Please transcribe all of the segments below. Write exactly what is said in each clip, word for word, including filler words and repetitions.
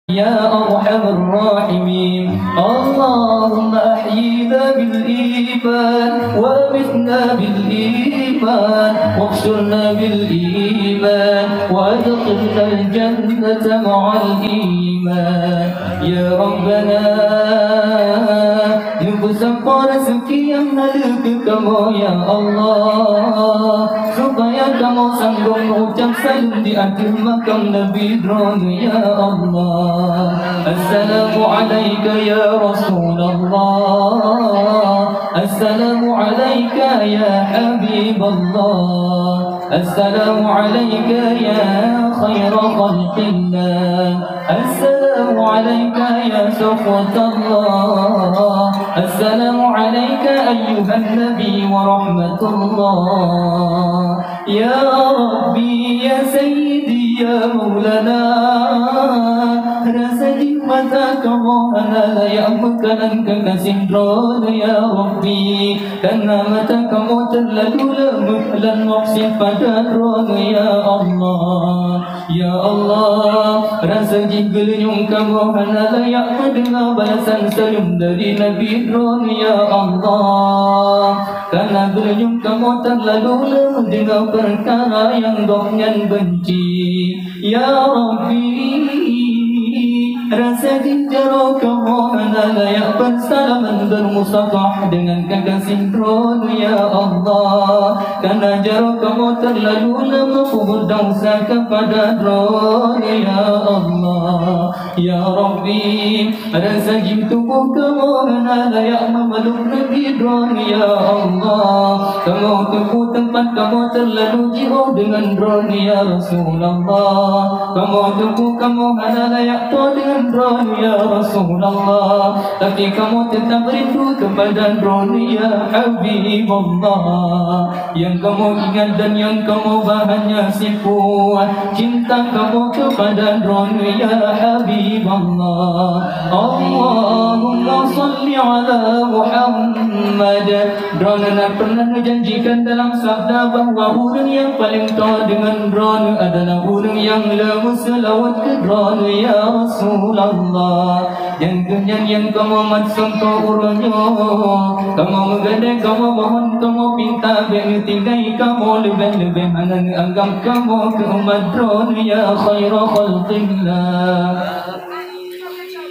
يا أرحم الراحمين. اللهم أحينا بالإيمان وأمتنا بالإيمان واحشرنا بالإيمان وأدخلنا الجنة مع الإيمان. Ya Rabbana, neupeusampoe raseuki nyang haleue keu kamoe, ya Allah, supaya kamoe sanggob meuucap saleuem di ateueh makam Nabi Droeneueh, ya Allah. Assalamu alaika ya Rasulullah. Assalamu alaika ya Habiballah. Assalamu alaika ya khaira khalqillah. Assalamu alaika ya safwatallah. Assalamu alaika ayyuhan nabi wa rahmatullah. Ya Rabbi, ya Sayyidi, ya Maulana, rasa jih mata kamoe hana layak meukalon keukaséh Droeneueh, ya Rabbi. Karena mata kamoe teulalu leumeuk lam maksiat pada Droeneueh, ya Allah. Ya Allah, rasa jih geulinyueng kamoe hana layak meudeungoe balasan saleuem dari Nabi Droeneueh, ya Allah. Karena geulinyueng kamoe teulalu leumeuk deungoe peukara nyang Gobnyan beunci. Ya Rabbi, rasa jih jaroe kamoe hana layak beusalaman beurmusafah deungon keukaséh Droeneueh, ya Allah. Karena jaroe kamoe teulalu leumeuk peubuet desya keupada Droeneueh, ya Allah. Ya Rabbi, rasa jih tuboh kamoe hana layak meumalum Nabi Droeneueh, ya Allah. Kamoe teupeu teumpat kamoe teulalu jiôh deungon Droeneueh, ya Rasulullah. Kamoe teupeu kamoe hana layak po deungon Droeneueh, ya Rasulullah. Tapi kamoe teutap rindu keupada Droeneueh, ya Habiballah. Nyang kamoe ingat dan nyang kamoe ba hanya sipuet cinta kamoe keupada Droeneueh, ya Habiballah. Allahumma shalli ala Muhammad. Droeneueh na pernah neujanjikan dalam sabda bahwa ureuëng nyang paleng toe deungon Droeneueh adalah ureuëng nyang le meuseulaweuet keu Droeneueh, ya Rasulullah. Nyang keuh nyan nyang kamoe mat sampoe uroe nyoe, kamoe meugadai, kamoe mohon, kamoe pinta bék neutinggai kamoe, leubeh-leubeh hana neuanggab kamoe keu umat Droeneueh, ya khaira khalqillah.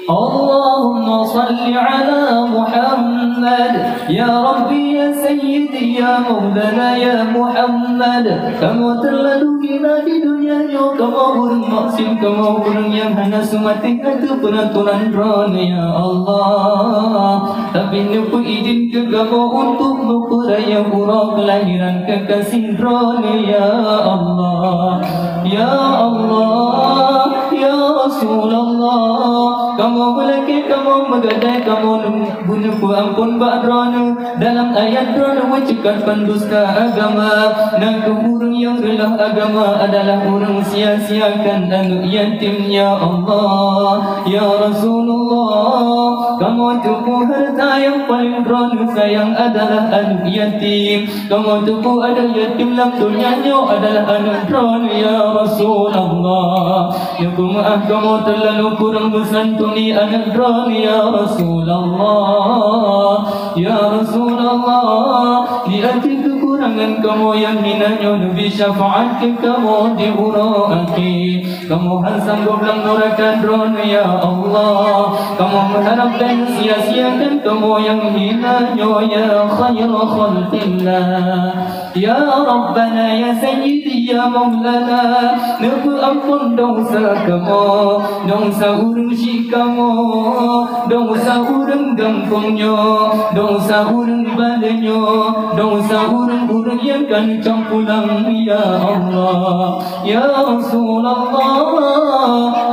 Allahumma shalli ala Muhammad. Ya Rabbi, ya Sayyidi, ya Maulana, ya Muhammad. Kamoe teulalu hina di dunia nyoe, kamoe ureuëng maksiat, kamoe ureuëng nyang hana seumatéh ateueh peuraturan Droeneueh, ya Allah. Tapi neupeuidin keu kamoe untuk meupeuraya uroe keulahiran keukaséh Droeneueh, ya Allah. Ya Allah, ya Rasulullah, kamoe meulakée, kamoe meugadai, kamoe buneupeuamphon bak Droeneueh. Dalam ayat Droeneueh meuceukat pandusta agama, na keuh ureuëng nyang reuloh agama adalah ureuëng sia-siakan aneuëk yatim, ya Allah. Ya Rasulullah, kamoe teupeu hareuta nyang paleng Droeneueh sayang adalah aneuëk yatim. Kamoe teupeu aneuëk yatim lam donya nyoe adalah aneuëk Droeneueh, ya Rasulullah. Nyang peumeu'ah kamoe teulalu kurang meusantuni aneuëk Droeneueh, ya Rasulullah. Ya Rasulullah, di ateueh keukurangan kamoe nyang hina nyoe, neubri syafaat keu kamoe di uroe akhé. Kamoe han sanggob lam nuraka Droeneueh, ya Allah. Kamoe meuharab dan sia-siakan kamoe nyang hina nyoe, ya khaira khalqillah. Ya Rabbana, ya Sayyidi, ya Maulana, neupeuamphon desya kamoe, desya ureuëng syik kamoe, desya ureuëng gampông nyoe, desya ureuëng balée nyoe, desya ureuëng-ureuëng nyang ka neucampulang, ya Allah. Ya Rasulullah,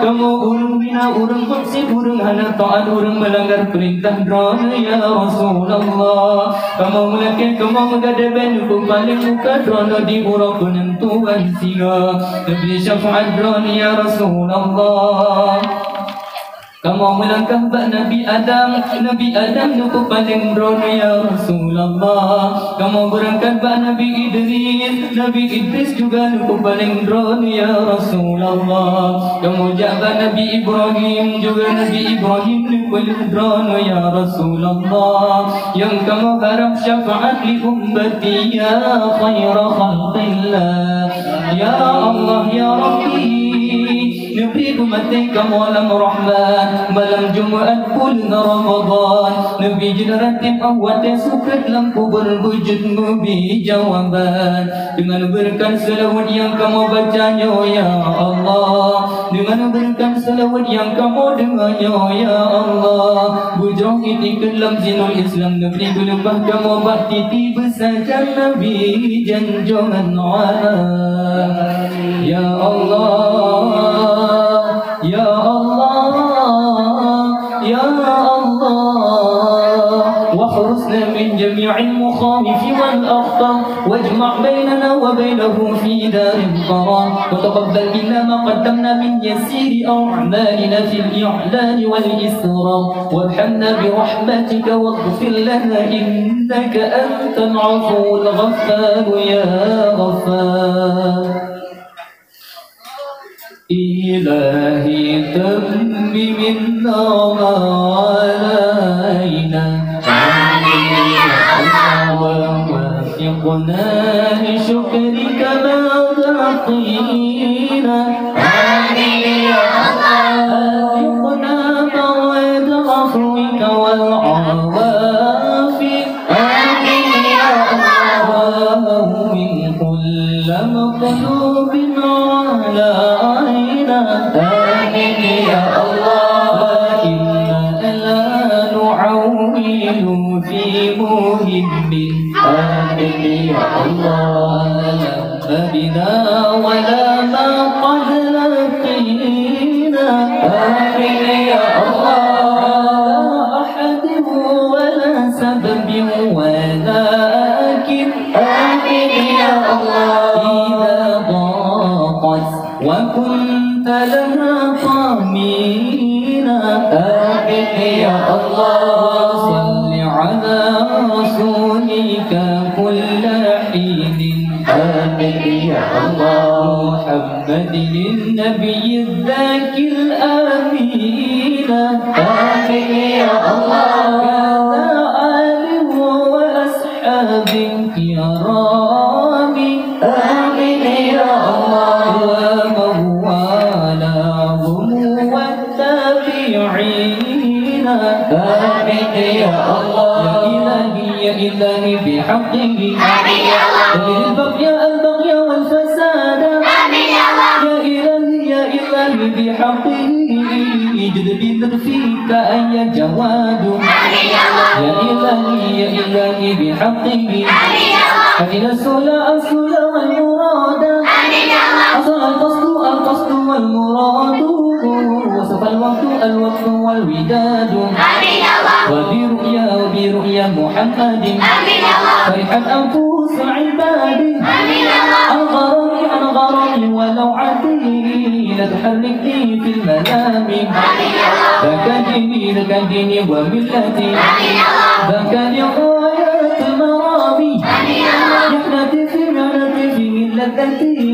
kamoe ureuëng hina, ureuëng maksiat, ureuëng hana taát, ureuëng meulanggar peurintah Droeneueh, ya Rasulullah. Kamoe meulakée, kamoe meugadai bék neupeupaléng muka Droeneueh di uroe peunantuan singoh. Neubri syafaat Droeneueh, ya Rasulullah. Kamoe meulangkah bak Nabi Adam, Nabi Adam neupeupaléng droeneuh ya Rasulullah. Kamoe beurangkat bak Nabi Idris, Nabi Idris juga neupeupaléng droeneuh ya Rasulullah. Kamoe jak bak Nabi Ibrahim, juga Nabi Ibrahim neupeupaléng droeneuh ya Rasulullah. Nyang kamoe harab syafaat li ummati ya khaira khalqillah. Ya Allah, ya Rabbi, neubri geumaté kamoe lam rahmat, malam Jumat buleuen Ramadhan, neubri jeuet ratéb watée sukét lam kubeue beujeuet neubi jawaban. Deungon beureukat seulaweuet nyang kamoe baca nyoe, ya Allah, deungon beureukat seulaweuet nyang kamoe deungoe nyoe, ya Allah, beujroh itikeuet lam dinul Islam, neubri geuleupah kamoe bak titi beusajan Nabi janjongan Allah. Ya Allah, ya Allah, ya Allah, واحرسنا من جميع المخاوف والأخطار، واجمع بيننا وبينه في دار القرار، وتقبل منا ما قدمنا من يسير أعمالنا في الإعلان والإسرار، وارحمنا برحمتك واغفر لنا إنك أنت العفو الغفار يا غفار. إلهي تمم النعمة علينا. آمين يا الله. ووفقنا لشكرك ما بقينا. آمين يا الله. أذقنا موعد عفوك والعوافي. آمين يا الله. وهون كل مكروب علينا. آمين يا الله. فإنا لا نعول في مهم. آمين يا الله. بنا ولا ما قد لقينا. آمين يا الله. لا أحد ولا سبب ولكن. آمين يا الله. إذا ضاقت وكنت لها ضامنا. آمين يا الله. صل على رسولك كل حين. آمين يا الله. محمد النبي الذاكي الأمين. آمين يا الله. وعلى آله وأصحابه الكرام. آمين يا الله. ومن والاهم والتابعين. آمين يا الله. يا إلهي، يا إلهي بحقه. آمين يا الله. دمر البغي، البغي والفساد. آمين يا الله. يا إلهي، يا إلهي بحقه. جد بلطفك يا جواد. آمين يا الله. يا إلهي، يا إلهي بحقه. آمين يا الله. اهدنا السبل، السبل والمراد. آمين يا الله. حصل القصد، القصد والمراد. وصفى الوقت، الوقت والوداد. آمين يا الله. وبرؤيا، وبرؤيا محمد. آمين يا الله. فرحت أنفس عبادي. آمين يا الله. عن غرامي، عن غرامي ولوعتي. لا تحركني في المنام. آمين يا الله. ذاك ديني، ذاك ديني وملتي. آمين يا الله. ذاك لغاية المرام. آمين يا الله. يا حياتي في، يا حياتي في لذتي.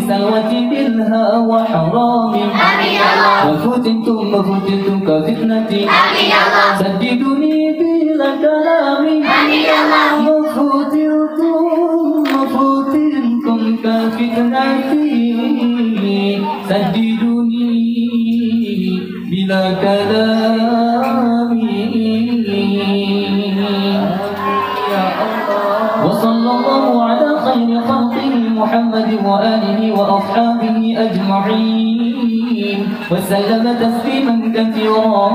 سلوتي بالهوى حرامي. آمين يا الله. وفتنتم، وفتنتم كفتنتي. آمين يا الله. سددوني بلا كلام. آمين يا الله. وفتنتم، وفتنتم كفتنتي. سددوني بلا كلام. وصلى الله على خير خلقه محمد وآله وأصحابه أجمعين وسلم تسليما كثيرا.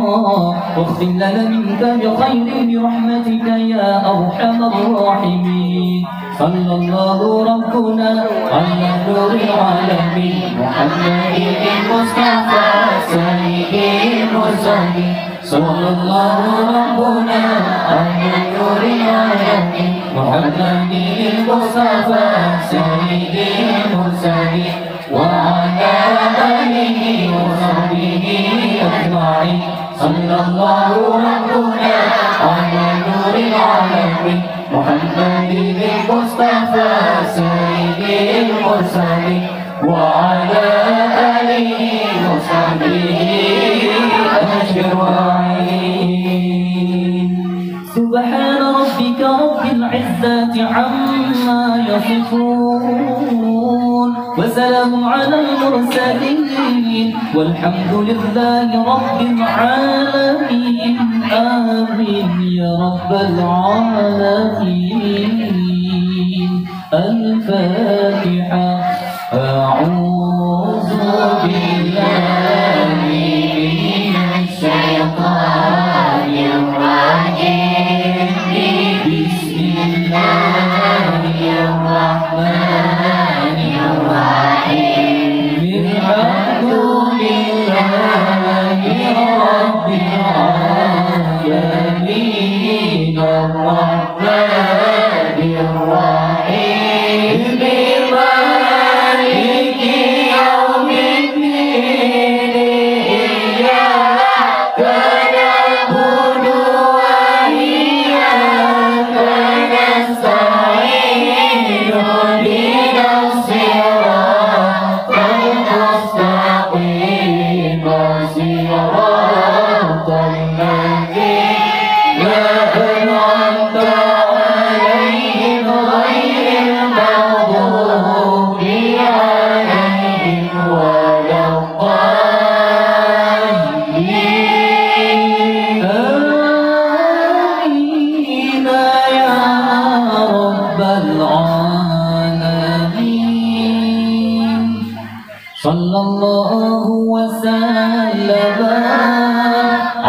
واختم لنا منك بخير برحمتك يا أرحم الراحمين. صلى الله ربنا على نور العالمين محمد المصطفى سيد المرسلين. صلى الله ربنا على نور العالمين محمد المصطفى سيد المرسلين وعلى آله وصحبه أجمعين. صلى الله ربنا على نور العالمين محمد المصطفى سيد المرسلين وعلى آله وصحبه أجمعين. سبحان ربك رب العزة عما يصفون وسلام على المرسلين والحمد لله رب العالمين. آمين يا رب العالمين. الفاتحة. أعوذ بالله من الشيطان الرجيم. بسم الله الرحمن الرحيم. الحمد لله رب العالمين. الرحمن الرحيم. مالك يوم الدين. إياك نعبد وإياك نستعين. اهدنا الصراط المستقيم. صراط الذين أنعمت عليهم غير المغضوب عليهم ولا الضالين. آمين يا رب العالمين. صلى الله وسلم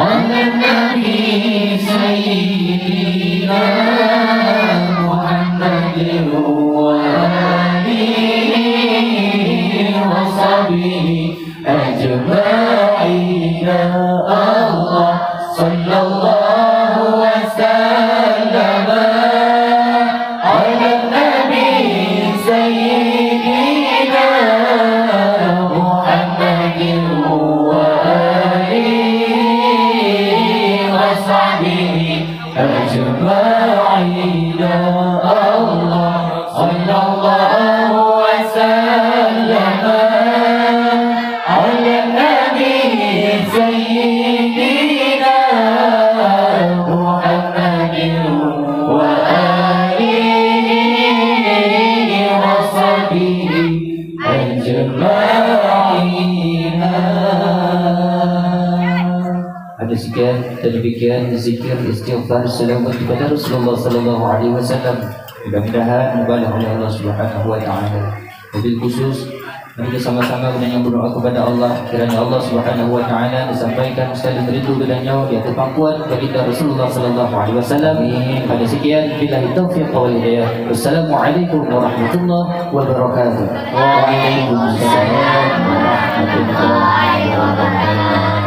على النبي سيدنا محمد وآله وصحبه أجمعين. الله صلى الله وسلم على النبي سيدنا محمد وآله وصحبه أجمعين. الله صلى الله وسلم على النبي سيدنا محمد وآله وصحبه أجمعين. Ada sekian dan demikian zikir istighfar selawat kepada Rasulullah sallallahu alaihi wasallam. Mudah-mudahan dibalas oleh Allah Subhanahu wa taala. Wabil khusus, mari kita sama-sama geutanyoe berdoa kepada Allah, kiranya Allah Subhanahu wa taala disampaikan sekalian rindu geutanyoe di atas pangkuan baginda Rasulullah sallallahu alaihi wasallam. Amin. Pada sekian, billahi taufiq wal hidayah. Wassalamualaikum warahmatullahi wabarakatuh. Waalaikumsalam warahmatullahi wabarakatuh.